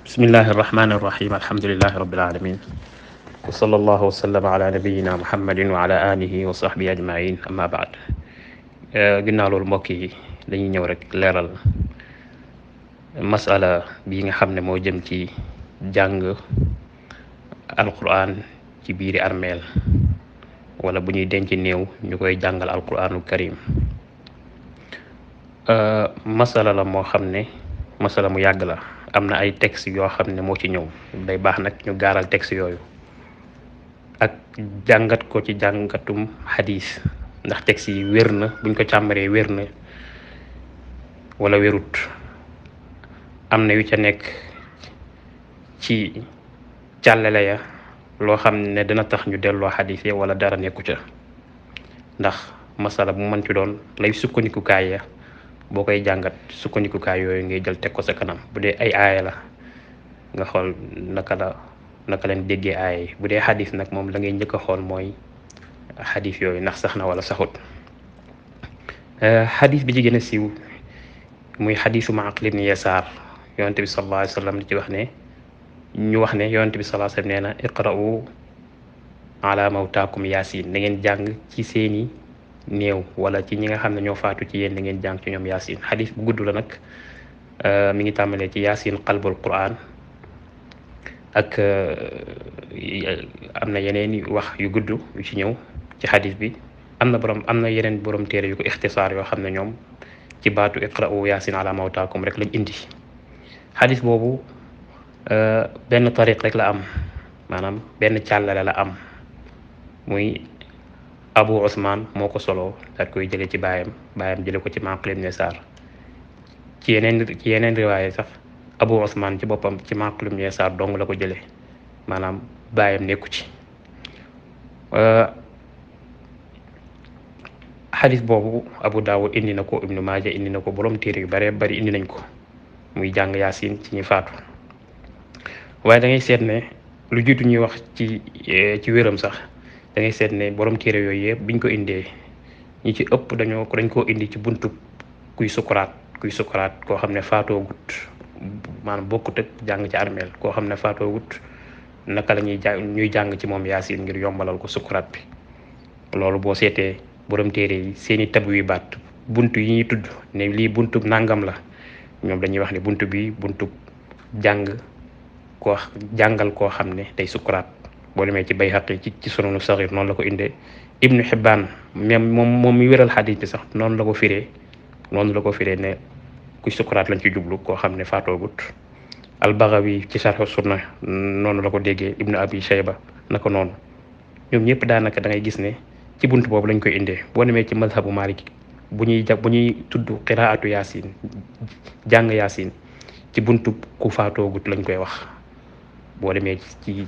bismillahi irrahmani irrahim alhamdulilahi rabbilalamin wa sallallahu wa sallama ala nabiyina muhammadin wa ala alihi wa sahbihi ajmain amma baad. Ginnaaw loolu mbokk yi dañuy ñëw rek leeral masala bi nga xam ne moo jëm ci jàng alquran ci biiri armeel wala bu ñuy denc néew ñu koy jàngal alquranul karim. Masala la moo xam ne masala mu yàgg la, am na ay texte yoo xam ne moo ci ñëw, day baax nag ñu gaaral texte yooyu ak jàngat ko ci jàngatum xadis, ndax texte yi wér na, buñ ko càmbaree wér na wala wérut. am na yu ca nekk ci càllale ya loo xam ne dina tax ñu delloo xadis ya wala dara nekku ca, ndax masala bu mën ci doon lay sukkandikukaay ya boo koy jàngat sukkandikukaay yooyu ngay jël teg ko sa kanam. bu dee ay aaya la nga xool naka leen déggee aaya yi. bu dee xadis nag moom la ngay njëkk a xool mooy xadis yooyu ndax sax na wala saxut. xadis bi ci gën a siiw muy xadisu Ma'qil ibn Yasaar, yonente bi sallallahu alayhi wa sallam di ci wax ne yonente bi sallallahu alayhi wa sallam nee na iqra'u ala mawtaakum yaasin, da ngeen jàng ci seeni néew wala ci ñi nga xam ne ñoo faatu ci yéen da ngeen jàng ci ñoom yaasin. xadis bu gudd la nag, mi ngi tàmbalee ci yaasin qalbul quran ak am na yeneen wax yu gudd yu ci ñëw ci xadis bi. am na yeneen borom téere yu ko ixtisaar yoo xam ne ñoom ci baatu iqra'u yaasin ala mawtaakum rek lañ indi. xadis boobu benn tariq rek la am, maanaam benn càllale la am, muy Abu Usman moo ko solo daat koy jële ci baayam jële ko ci Ma'qil ibn Yasaar. ci yeneen riwaaye sax Abu Usman ci boppam ci Ma'qil ibn Yasaar dong la ko jële, maanaam baayam nekku ci. xadis boobu Abu Dawud indi na ko, Ibnu Maaja indi na ko, borom téere yu bare bari indi nañ ko, muy jàng yaasin ci ñi faatu. waaye da ngay seet ne lu jiitu ñuy wax ci wéram sax da ngay seet ne borom téere yooyu yëpp biñ ko indee ñi ci ëpp dañ koo indi ci buntu kuy sukuraat koo xam ne faatoo gut, maanaam bokkut ak jàng ci armeel. koo xam ne faatoo gut naka la ñuy jàng ci moom yaasin ngir yombalal ko sukuraat bi. loolu boo seetee borom téere yi seeni tabu yu baat buntu yi ñuy tudd ne lii buntu nangam la, ñoom dañuy wax ne buntu bi buntu jàngal koo xam ne day sukuraat. boo demee ci Bayhaqi ci Sunanu Saxiir noonu la ko indee. Ibnu Hibbaan même moom mi wéral xadis bi sax noonu la ko firee ne kuy sukuraat lañ ci jublu, koo xam ne faatoogut. Al-Baghawi ci Sharh Sunna noonu la ko déggee. Ibnu Abi Shayba naka noonu. ñoom ñëpp daanaka da ngay gis ne ci buntu boobu lañ koy indee. boo demee ci mazhabu Maalik bu ñuy tudd qiraatu yaasin, jàng yaasin ci buntu ku faatoogut lañ koy wax. boo demee ci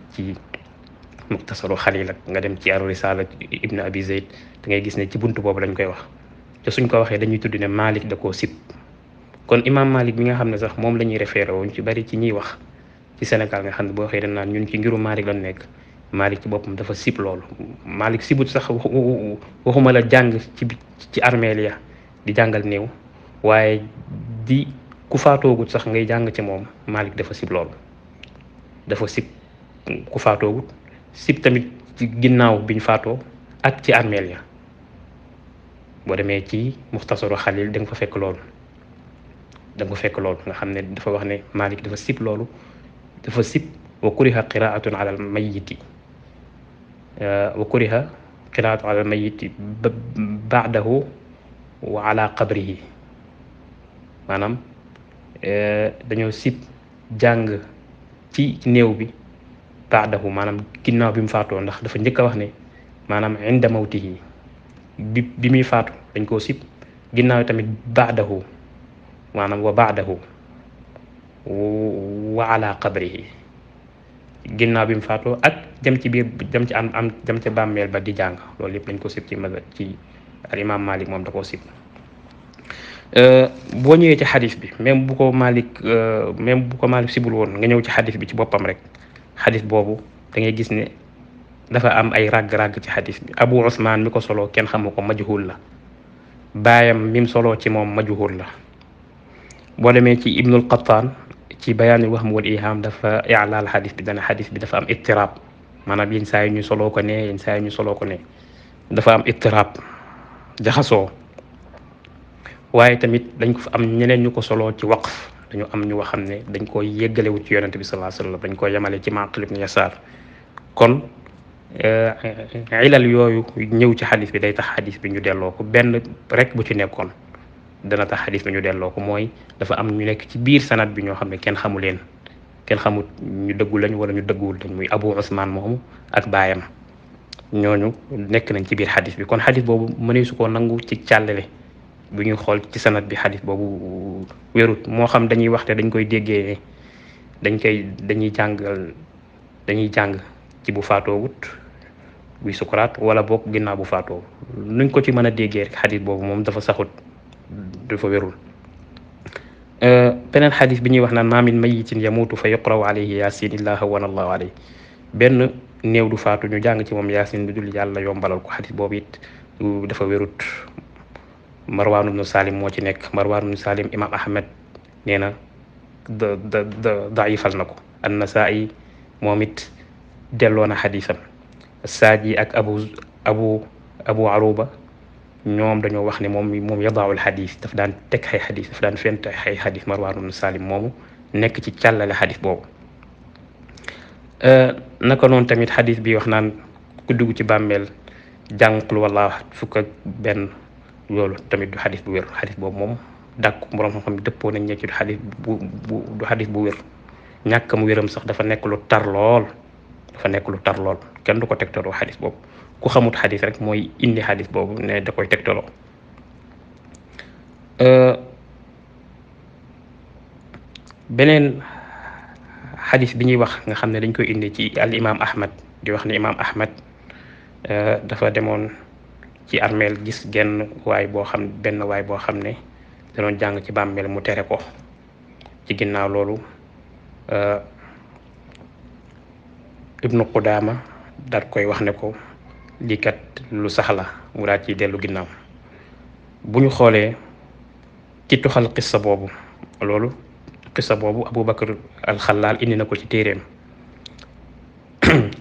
Muxtasaru Xaliil ak nga dem ci Ar-Risaala Ibn Abi Zayd da ngay gis ne ci buntu boobu lañ koy wax. te suñ ko waxee dañuy tudd ne Malik da koo sib. kon imam Malik mi nga xam ne sax moom la ñuy référé woon ci bari ci ñiy wax ci Sénégal nga xam ne boo waxee dañ naan ñun ci ngiru Malik lañ nekk. Malik ci boppam dafa sib loolu. Malik sibut sax waxuma la jàng ci armeel ya di jàngal néew, waaye di ku faatoogut sax ngay jàng ci moom. Malik dafa sib loolu, dafa sib ku faatoogut, sib tamit ci ginnaaw biñ faatoo ak ci armeel ya. boo demee ci Muxtasaru Xaliil da nga fa fekk loolu nga xam ne dafa wax ne Malik dafa sib loolu, dafa sib wa kuriha qiraatun ala almayiti ba'dahu wa ala qabrihi. maanaam dañoo sib jàng ci néew bi ba'dahu, maanaam ginnaaw bi mu faatoo, ndax dafa njëkk a wax ne maanaam inda mawtihi bi muy faatu dañ koo sib. ginnaaw tamit ba'dahu, maanaam wa ba'dahu wa ala qabrihi, ginnaaw bi mu faatoo ak jëm ci bàmmeel ba di jàng. loolu yëpp dañ ko sib ci al imam Malik, moom da koo sib. boo ñëwee ci xadis bi même bu ko Malik sibul woon, nga ñëw ci xadis bi ci boppam rek, xadis boobu da ngay gis ne dafa am ay ràgg-ràgg ci xadis bi. Abu Usman mi ko solo kenn xamu ko, majhul la. baayam mi mu solo ci moom majhul la. boo demee ci Ibnul Qattaan ci bayaanul wahm wal iham dafa i'laal xadis bi dana xadis bi dafa am ittirab maanaam yenn saa yi ñu soloo ko ne yenn saa yi ñu soloo ko ne dafa am ittirab jaxasoo waaye tamit dañ ko fa am ñeneen ñu ko soloo ci waqf dañu am ñu xam ne dañ ko yeggalewu ci yonente bi sallallahu alayhi wasallam dañ ko yemale ci Maqil ibn Yasar kon ilal yooyu ñëw ci xadis bi day tax xadis bi ñu delloo ko benn rek bu ci nekkoon dana tax xadis bi ñu delloo ko mooy dafa am ñu nekk ci biir sanad bi ñoo xam ne kenn xamu leen kenn xamut ñu dëggu lañ wala ñu dëgguwul lañ muy Abu Usman moomu ak baayam ñooñu nekk nañ ci biir xadis bi kon xadis boobu mënee su koo nangu ci càllale bu ñuy xool ci sanad bi xadis boobu wérut moo xam dañuy waxte dañ koy déggee dañuy jàng ci bu faatoo wut buy sukuraat wala boog ginnaaw bu faatoo nuñ ko ci mën a déggee rek xadis boobu moom dafa saxut dafa wérul beneen xadis bi ñuy wax naan ma min mayitin yamuutu fa yuqraw alayhi yasin illa hawana allahu alayhi benn néew du faatu ñu jàng ci moom yasin lu dul yàlla yombalal ko xadis boobu it dafa wérut Marwan ibnu Salim moo ci nekk Marwan ibnu Salim imam Ahmed nee na daifal na ko an-Nasaa'i moom it delloo na xadisam Saaji ak abu Aruba ñoom dañoo wax ne moom yadaawul xadis daf daan teg ay xadis daf daan fent ay xadis Marwan ibn Salim moomu nekk ci càllale xadis boobu naka noonu tamit xadis bi wax naan ku dugg ci bàmmeel jàng qul wallaahu fukk ak benn loolu tamit du xadis bu wér xadis boobu moom dàkku borom xam-xam dëppoo nañ ne ci du xadis bu wér ñàkk mu wéram sax dafa nekk lu tar lool kenn du ko tegtaloo xadis boobu ku xamut xadis rek mooy indi xadis boobu ne da koy tegtaloo beneen xadis bi ñuy wax nga xam ne dañ koy indi ci al imam Ahmad di wax ne imam Ahmad dafa demoon ci armeel gis benn waay boo xam ne danoon jàng ci bàmmeel mu tere ko ci ginnaaw loolu ibnu Qudaama daat koy wax ne ko lii kat lu sax la mu daal ciy dellu ginnaaw bu ñu xoolee ci tuxal qissa boobu Abu Bakr al-Xallaal indi na ko ci téeréem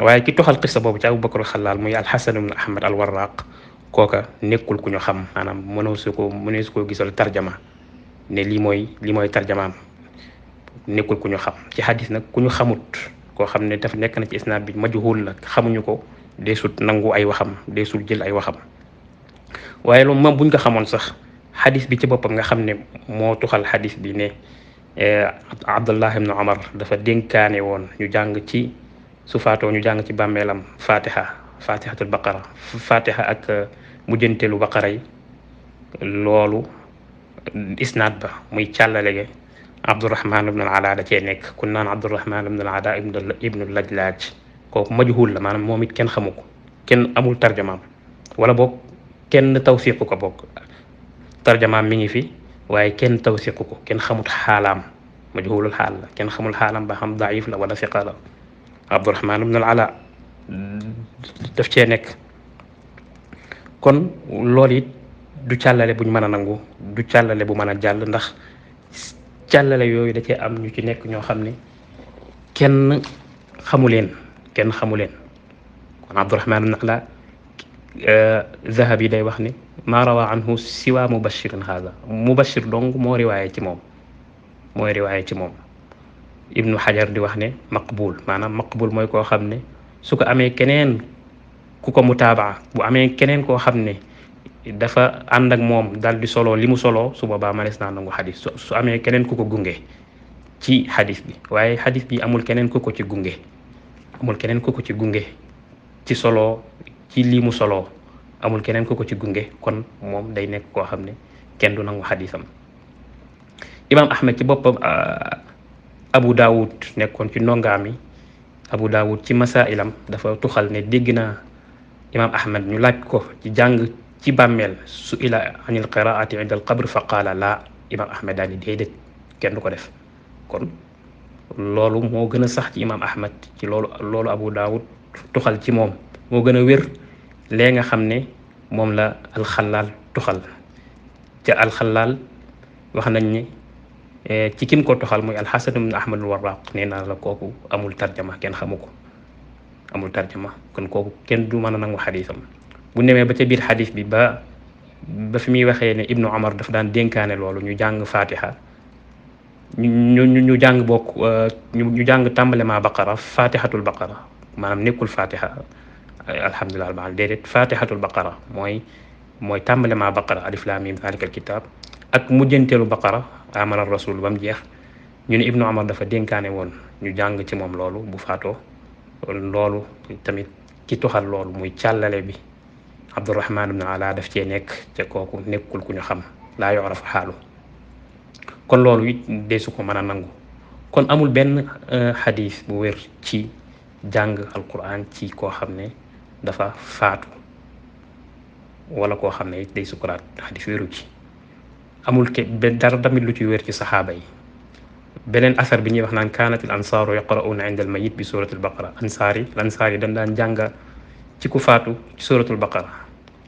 waaye ki toxal qissa boobu ci Abu Bakr al-Xallaal muy al-Hasan ibn Ahmad al-Warraq kooka nekkul ku ñu xam maanaam mënee su ko gisal tarjama ne lii mooy tarjamaam nekkul ku ñu xam ci xadis nag ku ñu xamut koo xam ne daf nekk na ci isnaad bi majhul la xamuñu ko deesut nangu ay waxam deesut jël ay waxam waaye loolu moom buñ ko xamoon sax xadis bi ci boppam nga xam ne moo tuxal xadis bi ne Abdullah ibn Umar dafa dénkaane woon ñu jàng ci su faatoo ñu jàng ci bàmmeelam fatihatul baqara fatiha ak mujjanteelu baqara yi loolu isnaad ba muy càllale ge Abdurrahman ibn al-Ala da cee nekk kun naan Abdurrahman ibn al-Ala ibnu Lajlaaj kooku majhul la maanaam moom it kenn xamu ko kenn amul tarjamaam wala boog kenn tawsiqu ko boog tarjamaam mi ngi fi waaye kenn tawsiqu ko kenn xamut xaalaam majhulul xaal la kenn xamul xaalaam ba xam daif la wala siqa la Abdurrahman ibn al-Ala daf cee nekk kon loolu it du càllale buñ mën a nangu du càllale bu mën a jàll ndax càllale yooyu da cee am ñu ci nekk ñoo xam ne kenn xamu leen kon Abdurrahman ibn al-Ala Zahabi day wax ne maa rawa anhu siwa mubashirin haada mubashir dong mooy riwaaye ci moom Ibnu Xajar di wax ne maqbul maanaam maqbul mooy koo xam ne su ko amee keneen ku ko mutaabaa bu amee keneen koo xam ne dafa ànd ak moom daal di solo li mu solo su boobaa manees naa nangu xadis su amee keneen ku ko gunge ci xadis bi waaye xadis bi amul keneen ku ko ci gunge ci solo ci lii mu solo amul keneen ku ko ci gunge kon moom day nekk koo xam ne kenn du nangu xadisam imam Ahmed ci boppam Abu Dawud nekkoon ci ndongaami Abu Dawud ci masailam dafa tuxal ne dégg naa imam Ahmed ñu laaj ko ci jàng ci bàmmeel su ila anil qiraati inda al qabr fa qaala laa imam Ahmed daal di déedéet kenn du ko def kon loolu moo gën a sax ci imam Ahmed ci loolu Abu Dawud tuxal ci moom moo gën a wér lee nga xam ne moom la alxalaal tuxal ca alxalaal wax nañ ne ci kim ko toxal mooy alxasan ibn ahmad al-warraq nee naa la kooku amul tarjama kenn xamu ko amul tarjama kon kooku kenn du mën a nangu xadisam bu nemee ba ca biir xadis bi ba fi muy waxee ne ibnu omar daf daan dénkaane loolu ñu jàng fatiha ñu jàng bokk ñu jàng tàmbalema baqara fatihatul baqara maanaam nekkul fatiha alhamdulilah albaal déedéet fatihatul baqara mooy tàmbalema baqara alif lam mim zalikal kitab ak mujjanteelu baqara amana rasul ba mu jeex ñu ne ibnu omar dafa dénkaane woon ñu jàng ci moom loolu bu faatoo loolu tamit ki toxal loolu muy càllale bi abdurahman ibn ala daf cee nekk ca kooku nekkul ku ñu xam laa yorafa xaalu kon loolu it deesu ko mën a nangu kon amul benn xadis bu wér ci jàng alquran ci koo xam ne dafa faatu wala koo xam ne it day sukuraat xadis wéru ci amul dara tamit lu ci wér ci saxaaba yi beneen asar bi ñuy wax naan kaanatil ansaaru yaqra'una inda al mayit bi suratul baqara ansaar yi dañ daan jàng ci ku faatu ci suratul baqara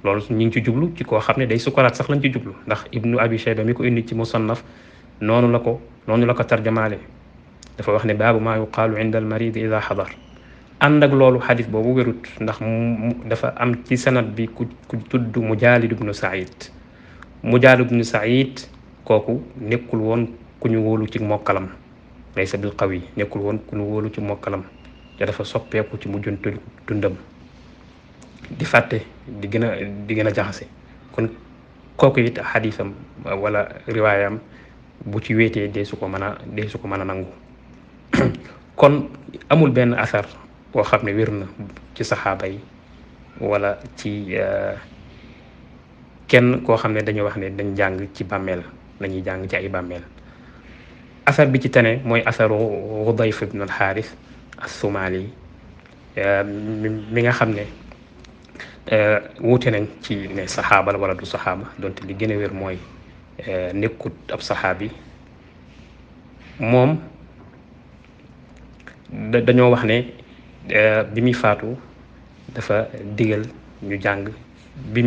loolu ñu ngi ci jublu ci koo xam ne day sukuraat sax lañ ci jublu ndax ibnu abi shayba mi ko indi ci musannaf noonu la ko tarjamaale dafa wax ne baabu maa yuqaalu inda al marid ida xadar ànd ak loolu xadis boobu wérut ndax dafa am ci sanad bi ku tudd mujaalid ibnu saïd kooku nekkul woon ku ñu wóolu ci mokkalam laysa bil qawi nekkul woon ku ñu wóolu ci mokkalam te dafa soppeeku ci mujjantu dundam di fàtte di gën a jaxase kon kooku it xadisam wala riwaayam bu ci wéetee dee su ko mën a nangu kon amul benn asar boo xam ne wér na ci saxaaba yi wala ci kenn koo xam ne dañu wax ne dañ jàng ci bàmmeel lañuy jàng ci ay bàmmeel asar bi ci tane mooy asaru Hudayf ibn al-Xaaris as-Sumaali mi nga xam ne wuute nañ ci ne saxaaba la wala du saxaaba donte li gën a wér mooy nekkut ab saxaabi moom dañoo wax ne bi muy faatu dafa digal ñu jàng bi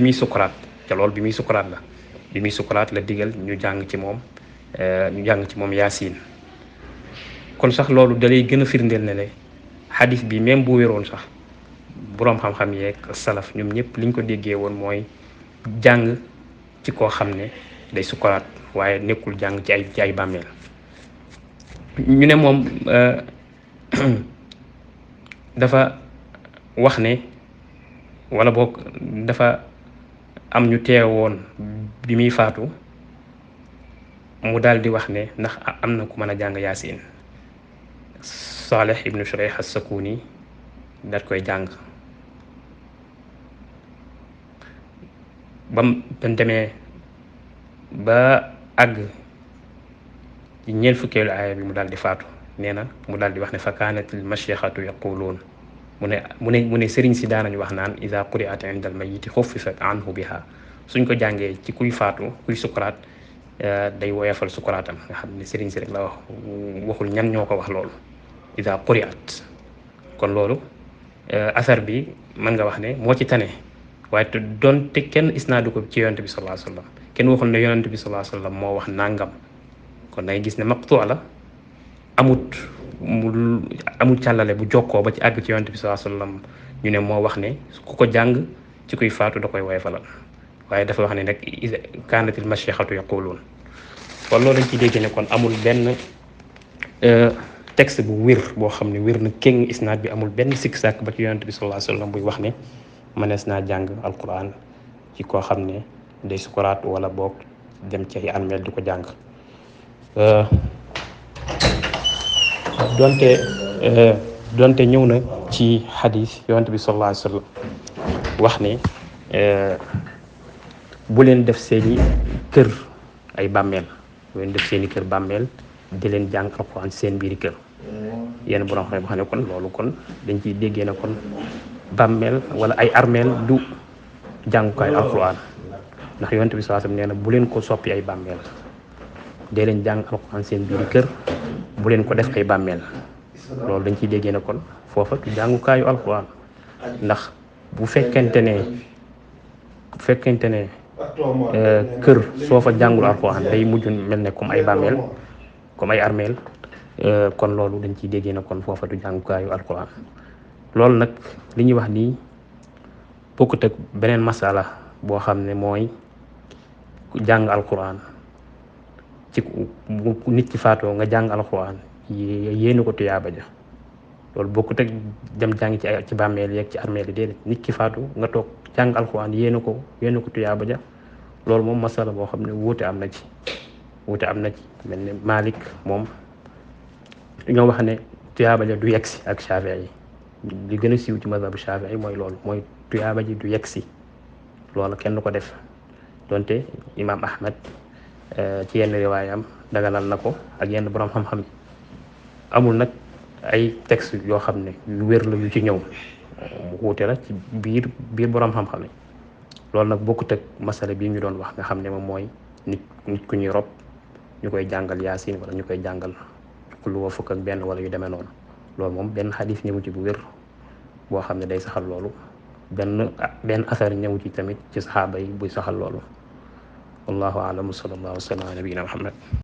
muy sukuraat ca loolu bi muy sukuraat la digal ñu jàng ci moom yaasin kon sax loolu dalay gën a firndeel ne ne xadis bi même bu wéroon sax boroom xam-xam yeeg salaf ñoom ñëpp liñ ko déggee woon mooy jàng ci koo xam ne day sukuraat waaye nekkul jàng ci ay bàmmeel ñu ne moom dafa wax ne wala boog dafa am ñu teewoon bi muy faatu mu daal di wax ne ndax am na ku mën a jàng yaasin Salih ibnu Shurayh as-Sakuni daat koy jàng bam demee ba àgg ci ñeent fukkeelu aaya bi mu daal di faatu nee na mu daal di wax ne fa kaanatil mashyixatu yaquluun mu ne sëriñ si daanañu wax naan ida quri'at inda al mayyiti xuffifat anhu biha suñ ko jàngee ci kuy faatu kuy sukuraat day woyafal sukuraatam nga xam ne sëriñ si rek la wax waxul ñan ñoo ko wax loolu ida quri'at kon loolu asar bi mën nga wax ne moo ci tane waaye te doonte kenn isnaadu ko ci yonent bi sallallahu alayhi wasallam kenn waxul ne yonent bi sallallahu alayhi wasallam moo wax nangam kon dangay gis ne maqtu la amul càllale bu jokkoo ba ci àgg ci yonent bi sallallahu alayhi wasallam ñu ne moo wax ne ku ko jàng ci kuy faatu da koy woyofalal waaye dafa wax ne nag kaanatil mashyixatu yaquluun kon loolu dañ ci dégg ne kon amul benn texte bu wér boo xam ne wér na kéng isnaad bi amul benn sikk sàkk ba ci yonent bi sallallahu alayhi wasallam buy wax ne mënees naa jàng alquran ci koo xam ne day sukuraat wala boog dem ci ay armeel di ko jàng donte ñëw na ci xadis yonent bi sallallahu alayhi wasallam wax ne bu leen def seeni kër ay bàmmeel bu leen def seeni kër bàmmeel di leen jàng alquran seen biiri kër yenn borom xam ne kon loolu kon dañ ciy déggee ne kon bàmmeel wala ay armeel du jàngukaay alquran ndax yonent bi sallallahu alayhi wasallam nee na bu leen ko soppi ay bàmmeel dee leen jàng alquran seen biiri kër bu leen ko def ay bàmmeel loolu dañ ciy déggee ne kon foofa du jàngukaayu alquran ndax bu fekkente ne kër soo fa jàngul alquran day mujj mel ne comme ay bàmmeel comme ay armeel kon loolu dañ ciy déggee ne kon foofa du jàngukaayu alquran loolu nag li ñuy wax nii bokkut ak beneen masala boo xam ne mooy jàng alquran ci nit ki faatoo nga jàng alquran yéene ko tuyaaba ja loolu bokkut ak dem jàng ci bàmmeel yeeg ci armeel yi déedéet nit ki faatu nga toog jàng alquran yéene ko tuyaaba ja loolu moom masala boo xam ne wuute am na ci mel ne Malik moom ñoo wax ne tuyaaba ja du yegsi ak Shaafi'i yi li gën a siiw ci mazhabu Shaafi'i yi mooy loolu mooy tuyaaba ji du yegsi loolu kenn du ko def donte imam Ahmad ci yenn riwaayam daganal na ko ak yenn borom xam-xam yi amul nag ay texte yoo xam ne yu wér la yu ci ñëw mu wuute la ci biir borom xam-xam yi loolu nag bokkut ak masala bii ñu doon wax nga xam ne moom mooy nit ku ñuy rob ñu koy jàngal yaasin wala ñu koy jàngal xul wa fukk ak benn wala yu demee noonu loolu moom benn xadis ñëwu ci bu wér boo xam ne day saxal loolu benn asar ñëwu ci tamit ci saxaaba yi buy saxal loolu wallahu a'lam sallallahu wa sallam ala nabiyina Muhammad